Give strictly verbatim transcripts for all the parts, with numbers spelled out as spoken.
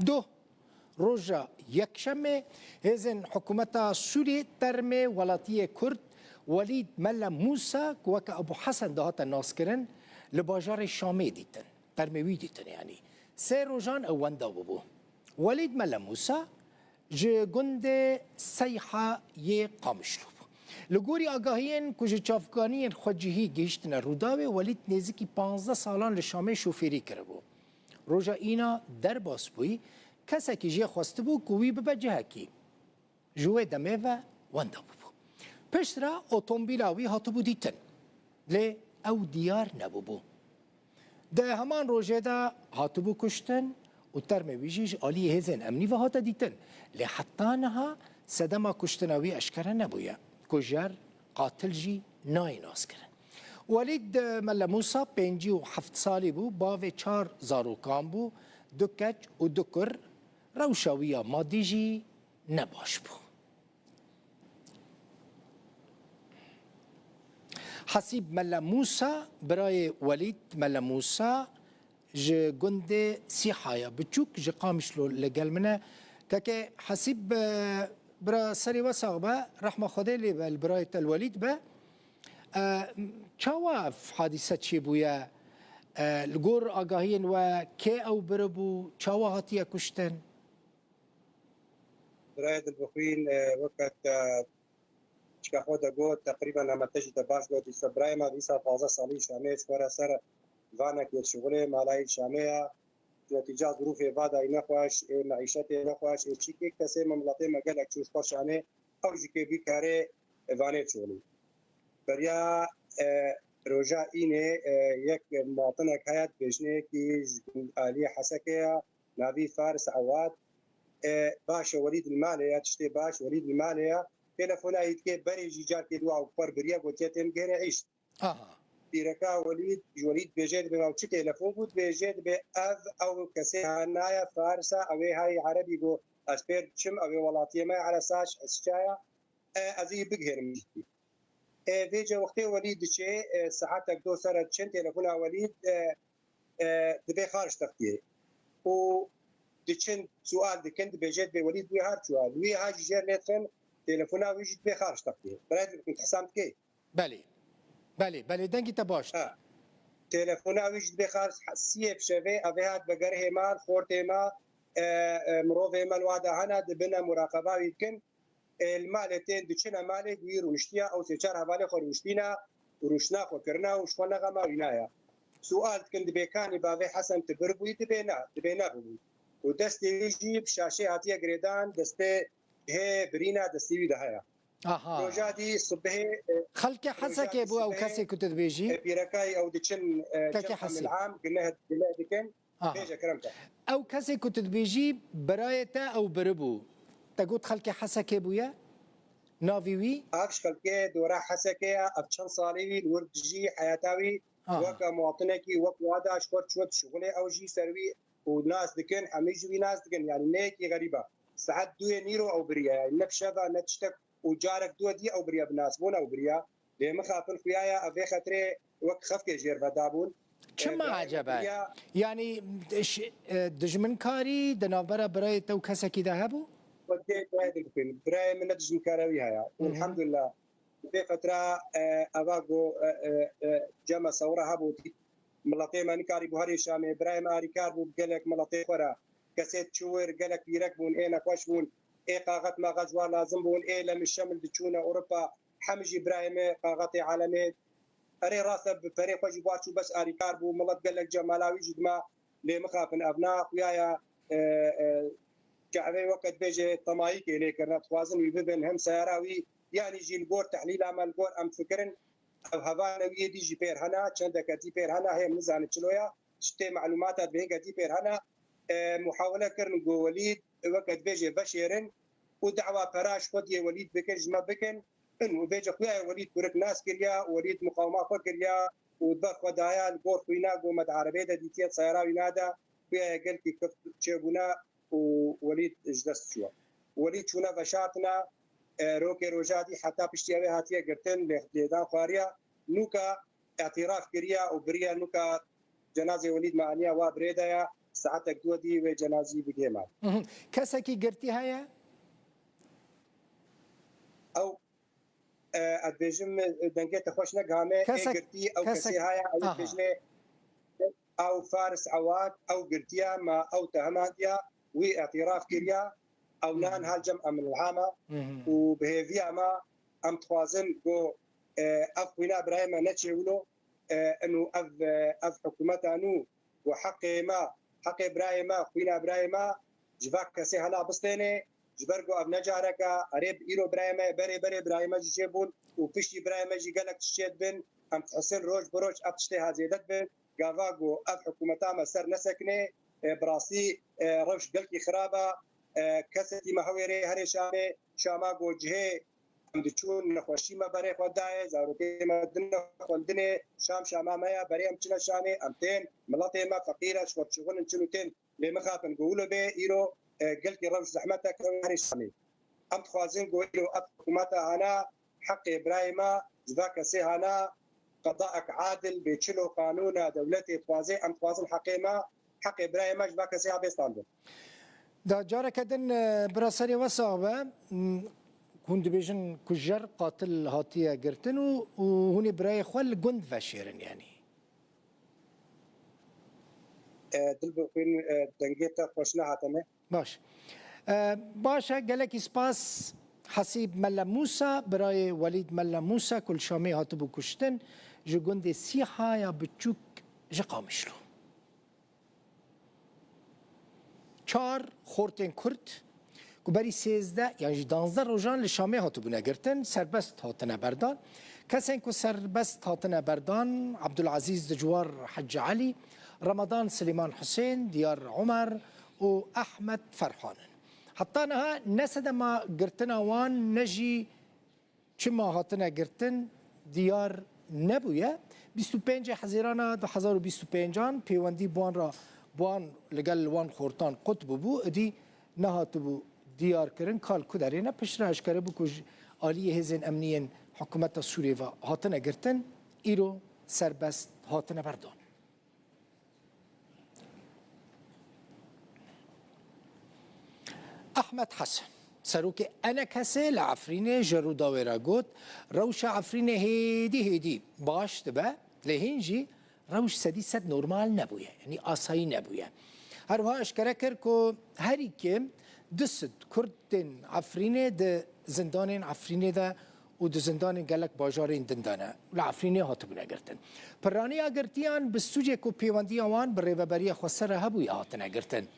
Duh, roja Yekşemê, hêzên hikûmeta Sûriyê termê welatiyê Kurd Welîd Mele Mûsa, ku weke Ebû Hesen dihate naskirin, li bajarê Şamê dîtin. Termê wî dîtin, yanî sê rojan ew wenda bûbû. Welîd Mele Mûsa ji gundê Seyha yê Qamişlo bû. Li gorî agahiyên ku ji çavkaniyên xwecihî gihîştine Rûdawê, Welîd nêzîkî panzdeh salan li Şamê şofêrî kiribû. Roja îna derbas bûyî, kesekî jê xwestibû ku wî bibe cihekî. Ji wê demê ve wenda bûbû. Piştre otomobîla wî hatibû dîtin. Lê ew diyar nebûbû. Di heman rojê de hatibû kuştin û termê wî jî ji aliyê hêzên emnî ve hate dîtin. Lê heta niha sedema kuştina wî eşkere nebûye. Kujer, qatil jî nayê naskirin. Welîd Mele Mûsa pêncî û heft salî bû, bavê çar zarokan bû, du keç û du kur. Rewşa wî ya madî jî ne baş bû. Hesîb Mele Mûsa, birayê Welîd Mele Mûsa, ji gundê Sîhaya Biçûk ji Qamişlo li gel min e. Kekê Hesîb, e, bira serê we sax be, rehma Xwedê lê be, li birayê te li Welîd be. E, çawa ev hadîse çêbûye? E, li gor agahiyên we kê ew biribû, çawa hatiye kuştin? Birayê dilbixwîn, e, weke te çika xwe de got, teqrîben heme te jî te baş got, dîsa birayê me dîsa pazdeh salî Şamê ji xwe re ser vanek yê şixulê malayî Şamê ye. Netîca zirûfê va dayî nexweş, ê meîşetê nexweş, ê çîkê kesê me miletê me gelek çû ji xwe Şamê, ew jî kê bî karê vanê çolî. Beriya, e, roja înê, e, yek muwatinek heye, dibêjinê ki ji aliyê Hesekê ye, navî Faris Ewad. E, baş e, Welîd li malê ye, tiştê baş, Welîd li malê ye. Telefona yî dike, berê jî carkê dua û xwer biriye, gotiye têm gêrê îşt. Aha. Pîreka Welîd, ji Welîd dibêje, dibê ew çi telefon bû, dibêje, dibê ev, ew kesê hanaye Farisa, ew ê hayê Erebî go, ez pêr diçim, ew ê welatiyê me ye, Ere Saç, ez çaya, e, ez ê bigihêrim. E, vêce wextê Welîd diçê, e, saetek do sere diçin, telefona Welîd, e, e, dibê xarj textiyê. Û diçin sual dikin, dibêje, dibê Welîd wî har çûya. Wî ha jî jêr lê dixin, telefona wî jî dibê xarj textiyê. Birayê dibê hesam dikê. Belê. Belê, belê, dengî te baş. Ha. Telefona wî jî dibê xarj siyê bi şevê, ev ê hat vegerihê me, xortê me, e, e, mirovê me li wa de hene, dibine muraqeba wî dikin. E, li malê tên diçine malê, wî rûniştiya, ew sê çar hevalê xwe rûniştîne, rûşna xwe kirine û ji xwe nexema wî naya. Sual dikin, dibê kanî bavê Hesen tu biribûyî, dibê na, dibê nebûbû. Û destê wî jî bi şaşê hatiye girêdan, destê hê birîna destê wî de heye. Aha. Roja dî sibehê, e, Xelkê roja Hesekê dî bû ew sibehê, kesê ku tu dibêjî? E, pîrekayî ew diçin, e, Kekê cem Hesîb. Emîl Am, gineh, gineh dikin. Aha. Bêje kerem te. Ew kesê ku tu dibêjî birayê te ew biribû. Te got xelkê Hesekê bûye? Navî wî? Ev ji xelkê dora Hesekê ye, ev çend salî wî li wir dijî, heyata wî Aha. weke muwatinekî, wek wada ji xwe çû dişixulê, ew jî ser wî û nas dikin, hemî ji wî nas dikin. Yanî ne yekî xerîb e. Saet duyê nîro ew biriye. Yanî ne bi şeva, ne tiştek û carek duwe dî ew biriye, bi nasbûn ew biriye. Lê mixapin xuya ye, ev vê xetirê wek xefkê jêr ve dabûn. Çima E, ecebe? biriya Yanî ş-, e, dijminkarî di navbera birayê te û kesekî de hebû? Xwedê dua dibixwîn. Birayê min ne dijminkara wî heye. Hı hı. Elhamdulillah. Vê fetra, e, eva go, e, e, e, cema sewra hebû dît. Miletê me nikarîbû herê Şamê. Birayê me arîkar bû bi gelek miletê xwe re. Kesê çiwir, gelek pîrek bûn, ê nexweş bûn, ê qaxet maxet ji wan lazim bûn, ê lemil şemil diçûne Ewropa. Hemî jî birayê me qaxetê alemê. Erê rast e, bi perê xwe jî bar çû, bes arîkar bû. Milet gelek cemala wî jî dima lê mixapin. Ev na xuya ye, e, e, Kevê weke dibêje temayîkê lê kirine, dixwazin wî bibin, him seyara wî, yanî jî li gor tehlîla me, li gor em fikirin, ev hevalê wî yê dî jî pêr hene, çendeke dî pêr hene, hê em nizanin çilo ye, ji tê melûmata dibê hinge dî pêr hene, e, muhawele kirin ku Welîd weke dibêje veşêrin û dawa pera ji xwe diyê Welîd bikin, ji me bikin, in û bêje xuya ye Welîd kurik nas kiriya, Welîd muqawima xwe kiriya û di ber xwe daya, li gor xwîna ku me di erebê de dîtiye, seyara wî nade, xuya ye gelkî keft çêbûne, û Welîd ji dest çûye. Welîd çûne veşartine, e, rokê roja dî heta piştî ew ê hatiye girtin, lê, lêdan xwariya, nûka îtiraf kiriye û biriye, nûka cenazê Welîd me aniye wa birê de ye. saetek duwedî wê cenazî bigihê mal. Mhm. Kesekî girtî heye? Ew, e, ez dibêjim, e, dengê te xweş negihame, ê Kesek-, girtî ew kesek-, kesê heye, ew aha. Dibêje, ew Faris Ewad, ew girtiye, ma ew tehemandiya, wî îtiraf kiriya, ew nan Mhm. hal cem em ilhama Mhm. û bi hêviya me em dixwazin ku, e, ev xwîna birayê me neçê wilo, e, inu ev, e, ev hikûmeta nû ku heqê me, heqê birayê me, xwîna birayê me ji va kesê hela bistêne, ji ber ku ev ne careke, erê îro birayê me, berê berê birayê me jî çêbûn û piştî birayê me jî gelek tişt çêdibin, em dihisin roj bi roj ev tiştê ha zêde dibin, gava ku ev hikûmeta me ser nesekine, e, bi rastî, e, rewş gelkî xirab e, e, kesekî me hewêrê herê Şamê, Şama ku cihê em diçûn nexweşî me berê xwe dayê, zarokê me dine xwendinê, Şam Şama me ye, berê em çine Şamê, em tên, miletê me feqîr e, ji xwe dişixulin çin û tên, lê mixabin ku wilo bê, îro, e, gelkî rewş zehmet e, kevin herê Şamê. Em dixwazin ku îro ev hikûmeta hana heqê birayê me ji va kesê hana qedaek adil bê çilo qanûna dewletê dixwaze, em dixwazin heqê me, heqê birayê me ji va kesê ha bê standin. Da careke din, e, bira serê we sax be. M, hûn dibêjin kujer, qatil hatiye girtin û, û hûn ê birayê xwe li gund veşêrin, yanî. E, Dilbixwîn, e, dengê te xweş nehate me. Baş. E, baş e, gelekî spas Hesîb Melle Mûsa, birayê Welîd Melle Mûsa ku li Şamê hatibû kuştin, ji gundê Sîha ya biçûk ji Qamişlo. Çar xortên Kurd ku berî sêzdeh yan jî danzdeh rojan li Şamê hatibûne girtin, serbest hatine berdan. Kesên ku serbest hatine berdan, Abdulazîz Dicwar Hecî Elî, Remadan Silêman Husên, Diyar Omer û Ehmed Ferhan in. Heta niha ne sedema girtina wan ne jî çima hatine girtin diyar nebûye. Bîst û pêncê Hezîrana du hezar û bîst û pêncan pêwendî bi wan re, bi wan, li gel wan xortan qut bûbû, idî nehatibû diyar kirin ka li ku derê ne. Piştre eşkere bû ku ji aliyê hêzên emniyên hikûmeta Sûriyê ve hatine girtin, îro serbest hatine berdan. Ehmed Hesen, serokê E N K S'ê li Efrînê ji Rûdawê re got, rewşa Efrînê hêdî hêdî baş dibe, lê hîn jî rewş sedî sed normal nebûye, yanî asayî nebûye. Her wiha eşkere kir ku herî kêm du sed Kurd tên Efrînê di zindanên Efrînê de û di zindanên gelek bajarên din de ne. Li Efrînê hatibûne girtin. Piraniya girtiyan bi sûcê ku pêwendiya wan bi Rêveberiya Xweser re hebûye hatine girtin.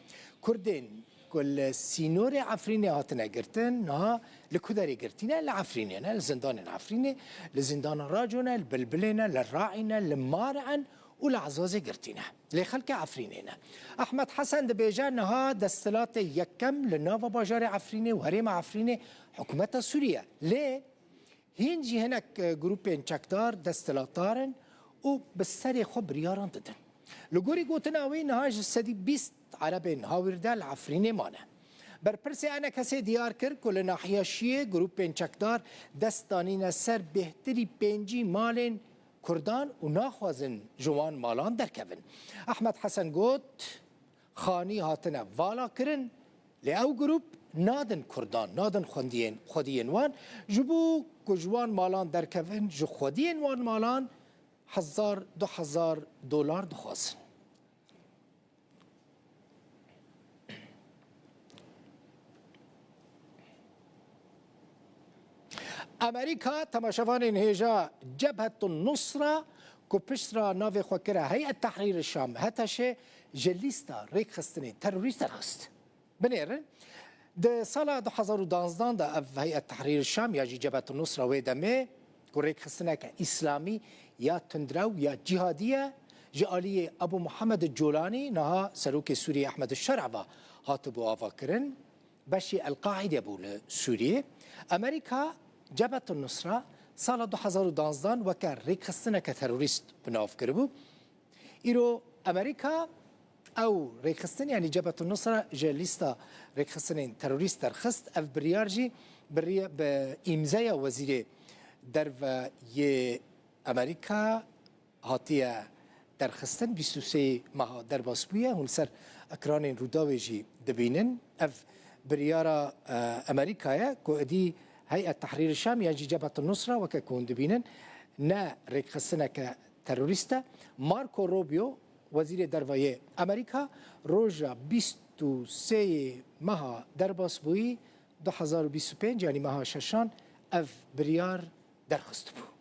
Kurdên ku li sînorê Efrînê hatine girtin, niha li ku derê girtî ne? Li Efrînê ne, li zindanên Efrînê, li zindana Raco ne, li Bilbilê ne, li Raî ne, li Mar'en û li Ezazê girtî ne. Lê xelkê Efrînê ne. Ehmed Hesen dibêje, niha desthilatê yekem li nava bajarê Efrînê û herêma Efrînê hikûmeta Sûrî ye. Lê hîn jî hinek, e, grûpên çekdar desthilatdar in û bi serê xwe biryaran didin. Li gorî gotina wî, niha ji sedî bîst erebên hawîrde li Efrînê mane. Berpirsê E N K S'ê diyar kir ku li nahiya Şiyê grûpên çekdar dest danîne ser bêhtirî pêncî malên Kurdan û naxwazin ji wan malan derkevin. Ehmed Hesen got, xanî hatine vala kirin, lê ew grûp nadin Kurdan, nadin xwendiyên, xwediyên wan, ji bo ku ji wan malan derkevin, ji xwediyên wan malan hezar, du hezar dolar dixwazin. Amerîka temaşevanên hêja Cebhetun Nusra ku pişt re navê xwe kire Heyet Tehrîr Şam, H T Ş, ji lîsta rêkxistinên terorîst derxist. Binêrin, di sala du hezar û danzdan de ev Heyet Tehrîr Şam ya jî Cebhetun Nusra wê demê ku rêkxistineke îslamî ya tundrew ya cîhadî ye, ji aliyê Ebû Muhammed Colanî, niha serokê Sûriyê Ehmed Şer'a ve hatibû avakirin, beşê El-Qaîde bû li Sûriyê. Amerîka Cebhetun Nusra sala du hezar û danzdan weke rêkxistineke terorîst bi nav kiribû. Îro Amerîka ew rêkxistin, yanî Cebhetun Nusra ji lîsta rêkxistinên terorîst derxist. Ev biryar jî bi riya, bi îmzeya Wezîrê Derve yê Amerîka hatiye derxistin, bîst û sê meha derbas bûye. Hûn li ser ekranên Rûdawê jî dibînin. Ev biryara e, Amerîka ye ku êdî Heyet Tehrîr Şam yan jî Cebhet Nusra weke ku hûn dibînin ne rêkxistineke terorîst e. Marco Rubio, Wezîrê Derve yê Amerîka, roja bîst û sê yê meha derbasbûyî du hezar û bîst û pênc, yanî meha şeşan, ev biryar derxistibû.